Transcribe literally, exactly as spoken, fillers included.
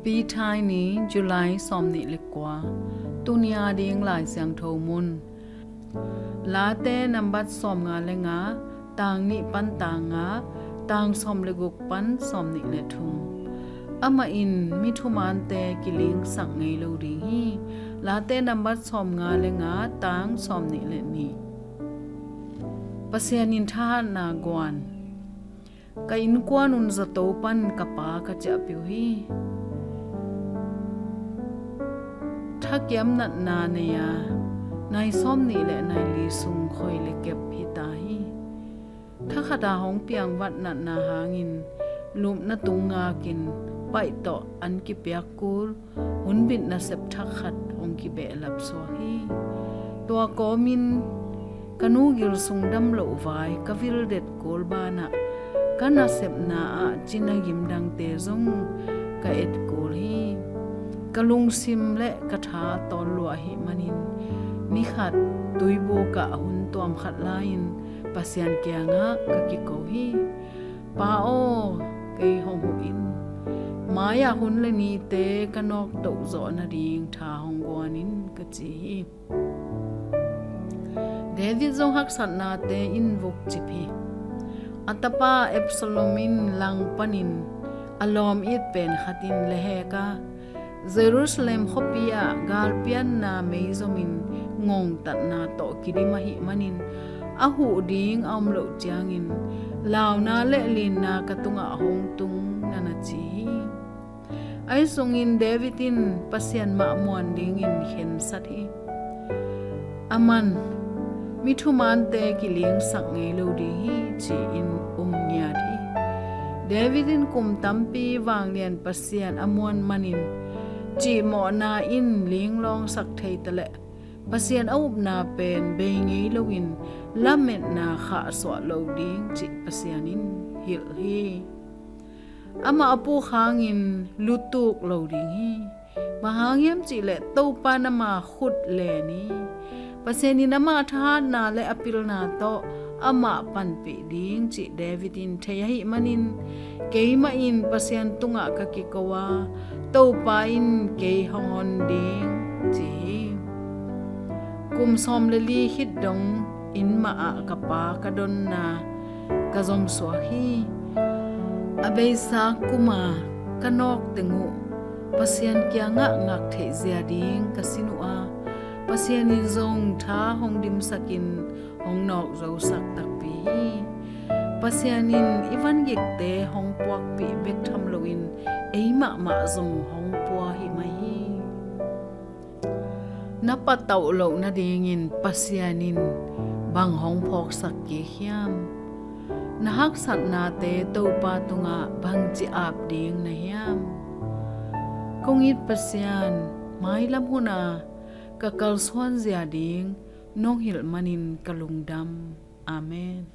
Pi Thai ni, July sawmnih le kua. Tuni a ding Lai Siangtho mun. Late nambat sawmnga le nga, tang nih pan tang nga, tang sawm le guk pan sawmnih le thum. Amah in mi thumante kilingsak ngei lo ding hi. Late nambat sawmnga le nga, tang sawmnih le nih. Pasian in thahatna guan. Ka innkuan un zato pan ka pa ka ciahpih uh hi. Thakiam natna nei a, nai sawmnih le nai li sung khoi le kep hi ta hi. Thakhat a hong piangvat natna hangin lupna tung ngakin paih tawh an kipiak kul, hunbit nasep thak khat hong kibehlap suak hi. Tua kawmin ka nu gil sung dam loh vai ka vildet kul banah ka nasepna ah cina gim dangte zong ka et kul hi. Ka lungsim le ka tha a tawl lua ahih manin nikhat tuibuk ah hun tuam khat lai-in Pasian kiangah ka kiko hi. Pa aw, kei hong huh in. Mai-ah hun le nite ka nawktoh zawh nading tha hong guan in, ka ci hi. David zong haksatnate in vukcip hi. A tapa Absalom in lang panin a lawm it pen khat in lehek a, Jerusalem khuapi ah galpianna meizomin ngongtatna tawh kidim ahih manin a huh ding a om loh ciangin launa le linna ka tungah hong tung, na na ci hi. Ahi sungin David in Pasian mah muan dingin khensat hi. Aman mi thumante kilingsak ngei lo ding hi, ci-in um ngiat hi. David in kum tampi vanglian Pasian a muan manin cihmawhna in linglawngsak thei taleh Pasian a upna pen bei ngei loin lametna khahsuah lo ding cih Pasian in hilh hi. Amah a puk hangin lutuk lo ding hi. Bang hang hiam cihleh Topa in ama khut len hi. Pasian in ama thahatna le a pilna tawh amah panpih ding cih David in thei ahih manin, keimah in Pasian tungah ka kiko a, Topa in kei hong hon ding, ci hi. Kum sawm le li khit dong inn mah ah ka pa ka donna ka zomsuak hi. A beisa kum a ka nawk teng uh Pasian kiangah ngak theih zia ding ka sin uh a, Pasian in zong tha hong dimsakin hong nawk zosak takpi hi. Pasian in i vangikte hong puakpih bek tham loin ei mahmah zong hong pua hi mai hi. Na patauh loh nadingin Pasian in bang hong phawksak kik hiam? Na haksatnate Topa tungah bangci ap ding na hiam? Kong it Pasian, mailam hun a ka kalsuan zia ding nong hilh manin ka lungdam. Amen.